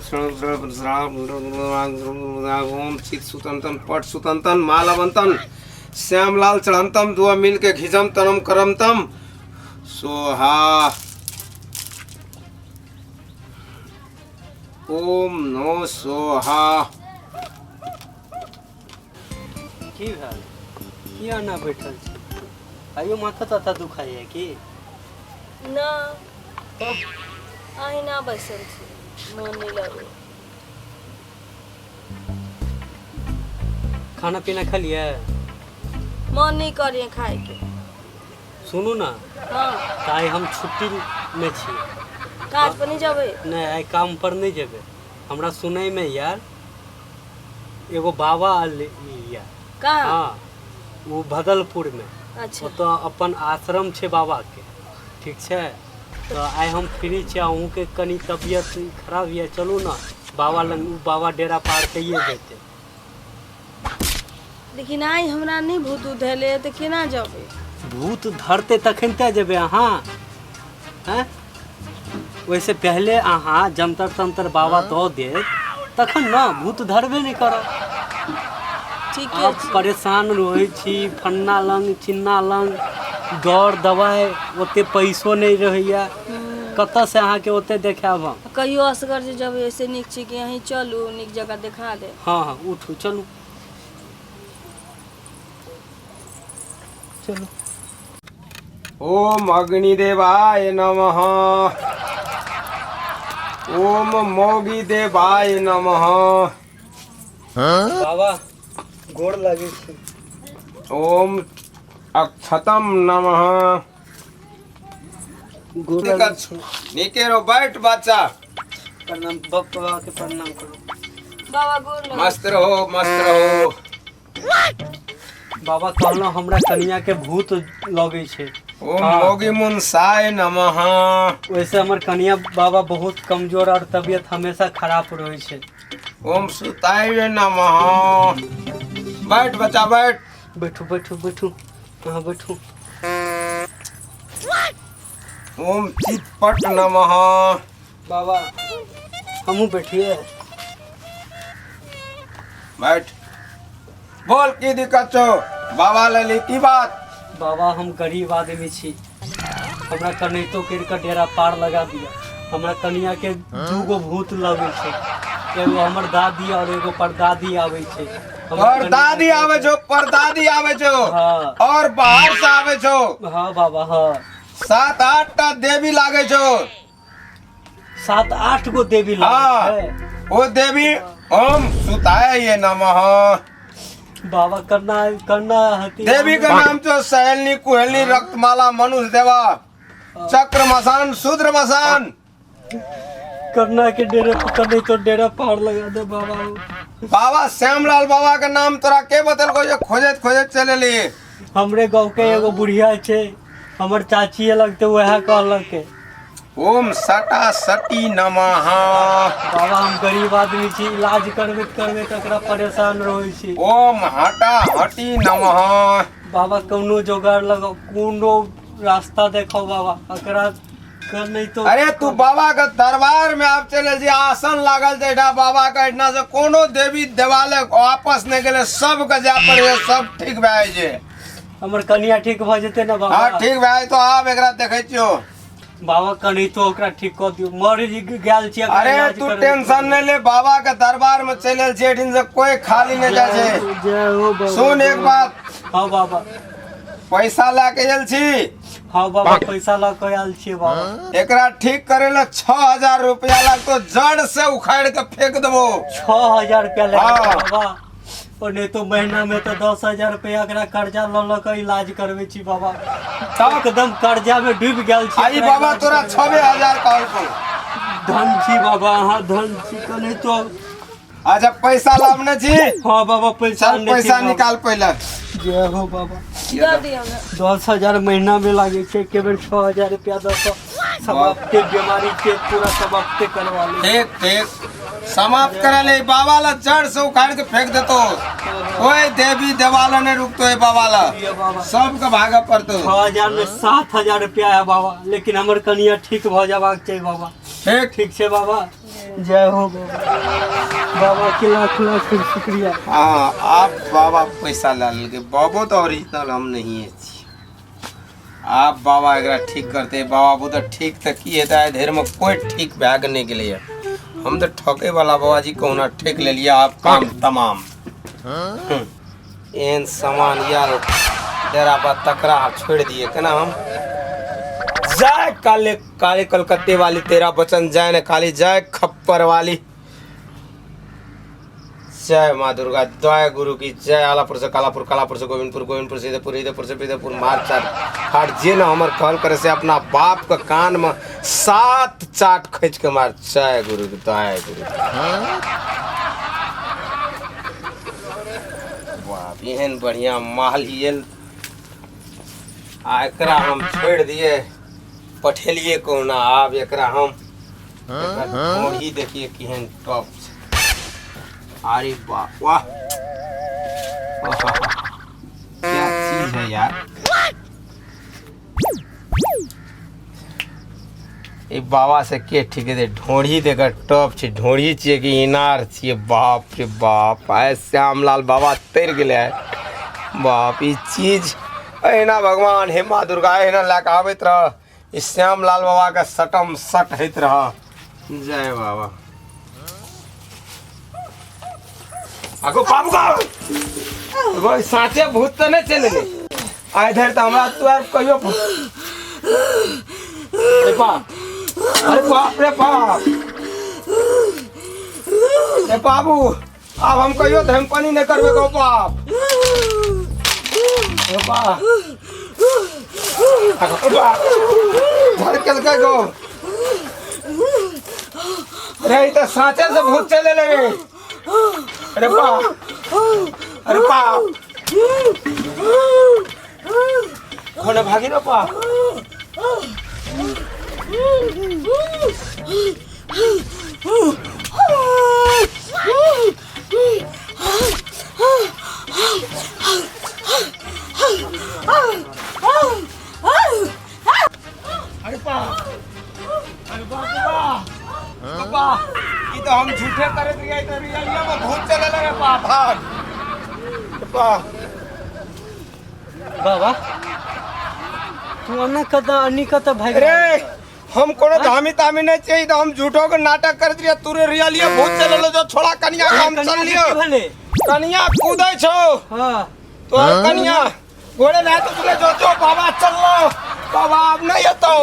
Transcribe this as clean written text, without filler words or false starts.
ओम चित सुतंतन पट सुतंतन मालवंतन श्यामलाल चढ़ंतम दुआ मिल के घिजम तनम करमतम सोहा। ओम नो सोहा। की भेल? किया ना बैठल छी? आइयो माथा ताथा दुखाइए की? ना, अहिना बैसल छी, मोन नहि लगै। खाना पीना खलियै? मन नहि करिए खायके। सुनू ने। हँ। तऽ आइ हम छुट्टीमे छी। काज पर नहि जेबै? नहि, आइ काम पर नहि जेबै। हमरा सुनैमे यार एगो बाबा आयल यऽ। कहाँ? हँ, ओ भदलपुरमे। अच्छा। ओतऽ अपन आश्रम छै बाबाके, ठीक छै? तऽ आइ हम फ्री छी, अहूँके कनि तबियत खराब यऽ, चलू ने बाबा लग, ओ बाबा डेरा पार कैए देतै। लेकिन आइ हमरा नहि भूत उत धैले तऽ केना जेबै? भूत धरतै तखन तऽ जेबै अहाँ। हैं, ओहिसँ पहिले अहाँ जंतर तंतर बाबा दऽ देत तखन ने, भूत धरबे नहि करत। ठीके आप छै। परेशान रहै छी, फन्ना लग चिन्ना लग दौड़ दवाइ, ओते पैसो नहि रहैया, कतऽसँ अहाँके ओते देखायब हम? कहियो असगर जे जेबै, ओहिसँ नीक छै कि अहीं चलू, नीक जगह देखा देब। हँ हँ, उठू, चलू चलू। ओम अग्निदेवाय नमः, ओम मौगी देवाय नमः। बाबा, गोर लागै छी। ओम अक्षतम नमः। गोर लागै छी। नीके रहो, बैठ बच्चा। प्रणाम बाबा के, प्रणाम करू। बाबा, गोर लगै। मस्त रहो, मस्त रहो। बाबा, कहलहुँ हमरा कनिया के भूत लगै छै। ओम हाँ। मौगी मुनसाय नमः। वैसे हमर कनिया बाबा बहुत कमजोर और तबियत हमेशा खराब रहै छै। ओम सुताय नमः। बैठ बच्चा, बैठ। बैठू बैठू बैठू, अहाँ बैठू। ओम चितपट नमः। बाबा, हमहूँ बैठिए? बैठ, बोल, की दिक्कत छौ? बाबा लेली, की बात? बाबा, हम गरीब आदमी छी, हमरा कनैतो करि कऽ डेरा पार लगा दिया। हमरा कनिया के दूगो भूत लगै छै, एगो हमर दादी और एगो परदादी आबै छै। हमर और कनिया दादी आवे छौ, परदादी आवे छौ? हाँ। और बाहर से आवे छौ? हाँ बाबा, हाँ। सात आठ टा देवी लागे छौ। सात आठ गो देवी लागै छै। ओ देवी, ओम सुताय ये नमः। बाबा, करना करना हती। देवी का नाम तो सहेलनी, कुहेलनी, रक्तमाला, मनुष्य देवा, चक्र मसान, शूद्र मसान। करना के डेरे पर नहीं तो डेरा पार लगा दे बाबा। बाबा श्यामलाल बाबा के नाम तोरा के बतलको जे खोजैत खोजैत चले ली? हमरे गाँव के एगो बुढ़िया छै, हमर चाची लगते, वएह कहलक। ओम सटा सटी नमः। बाबा, हम गरीब आदमी छी, इलाज करबैत करबैत एकरा परेशान रहै छी। ओम हटा हटी नमः। बाबा, कोनो जोगाड़ लगाओ, कोनो रास्ता देखो बाबा, एकरा कर नहीं तो। अरे, तू बाबा के दरबार में आप चले जी, आसन लागल छै एठा बाबा के एठना से कोनो देवी देवालय वापस नहीं गेले, सबके जाय पड़े, सब ठीक भए जाइ छै। हमर कनिया ठीक भऽ जेतै ने बाबा? हाँ, ठीक भए तो आब एकरा देखै छियो। बाबा, कनि तो ओकरा ठीक कऽ दियौ, मर गेल छी। अरे, तू टेंशन नहीं ले, बाबा के दरबार में चले छी, एठिन से कोई खाली नहीं जाइ छै। जय हो बाबा। सुन एक बात। हाँ बाबा। पैसा लए के आयल छी? हाँ बाबा, पैसा लऽ कऽ आयल छियै बाबा। एकरा ठीक करे ला 6000 रुपया लागतो, जड़ से उखाड़ के फेंक देबो। 6000 रुपया लगतै? हाँ। बाबा, और नहीं तो महीना में तो 10,000 रुपया एकरा कर्जा लऽ लऽ कऽ इलाज करबै छी बाबा, एकदम कर्जा में डूबि गेल छी। आई एकरा बाबा इलाज तोरा करबै। 6000 कहलको। धन छी बाबा, अहाँ धन छी, कनि तो। अच्छा, पैसा लाबने छी? हाँ बाबा, पैसा चल आनने छी पैसा बाबा। निकाल पहिले। जय हो बाबा। दऽ दियौ ने। 10,000 महीना में लागे छै, एके बेर 6000 रुपया दऽ कऽ समाप्ते, बीमारी के पूरा समाप्ते करवा ले। ठीक ठीक, समाप्त करा ले। बाबा ला जड़ से उखाड़ के फेंक देतो, कोई देवी देवाला नहीं रुकतो है बाबा ला। ये बाबा। सबके भागे पड़तो। 6000 में 7000 रुपया है बाबा, लेकिन हमर कनिया ठीक भऽ जबाक चाही बाबा। ठीक। ठीक छै बाबा, जय हो बाबा। बाबा के लाख लाख शुक्रिया। हाँ, आप बाबा पैसा ला लेलकै। बाबो तऽ ओरिजिनल हम नहिए छी। आप बाबा एकरा ठीक करते। बाबा बू तऽ ठीक तऽ की हेतै, आइ धरिमे कोइ ठीक भए कऽ नहि गेलैए। हम तऽ ठकै वाला बाबाजी कहुना ठकि लेलियै, आब काम तमाम। एहन सामान यार डेरा पर तकरा छोड़ि दिए केना हम। जाय काले काले कलकत्ते वाली, तेरा बचन जाय ने काली, जाय खप्पर वाली। जय माँ दुर्गा, जय गुरु की जय। आलापुर से कालापुर, कालापुर से गोविंदपुर, गोविंदपुर से इधरपुर, इधरपुर से इधरपुर, मार चाट फाट जे न हमर कहल करे से अपना बाप के कान में 7 चाट खींच के मार। जय गुरु की, जय गुरु की। बाप, एहन बढ़िया माल येल आ एकरा हम छोड़ि दिए, पठेलिए कहुना। आब एकरा हम एकर ढोढ़ी देखिए केहन टॉप छै। अरे बाप, वाह, क्या चीज है यार। ई बाबा से के ठीक है, ढोढ़ी देकर टॉप छै। ढोढ़ी छियै कि इनार छियै? बाप रे बाप, आइ श्यामलाल बाबा तर गेलै है। बाप, ई चीज एहिना भगवान, हे माँ दुर्गा, एहिना लए कऽ आबैत रह, ई श्यामलाल बाबा के सटम सट होइत रह। जय बाबा। आगो बाबू गो, साँचे भूत तऽ नहि चलि एलै आइ धरि? तऽ हमरा तू आर कहियो। अरे बाप, अरे बाप रे बाप, रे बाबू, आब हम कहियो धमपनी नहि करबै गो बाप रे बाप। अरे बाप, घर केलकै गो रे, ई तऽ साँचे से भूत चलि एलै रे। अरे बाप, अरे बाप, कोने भागी रे बाप। अरे बाप, अरे बाप रे बाप, बाबा, ई तो हम झूठे करैत रहियै, तऽ रियलिया में भूत चले लगे। बाप, भाग बाप। बाबा, तू अन्ना कतऽ अन्नी कतऽ भागि? रे, हम कोनो धामी तामी नहीं चाहिए, तो हम झूठो के नाटक करैत रहियै। तू रे रियलिया भूत चले लो जो छोड़ा कनिया के हम कनिया चल के लियो। की भेलै? कनिया कूदै छौ। हाँ। तोहर कनिया गोड़े ना तो तुले जो जो बाबा चल लो बाबा, अब नहीं एतौ।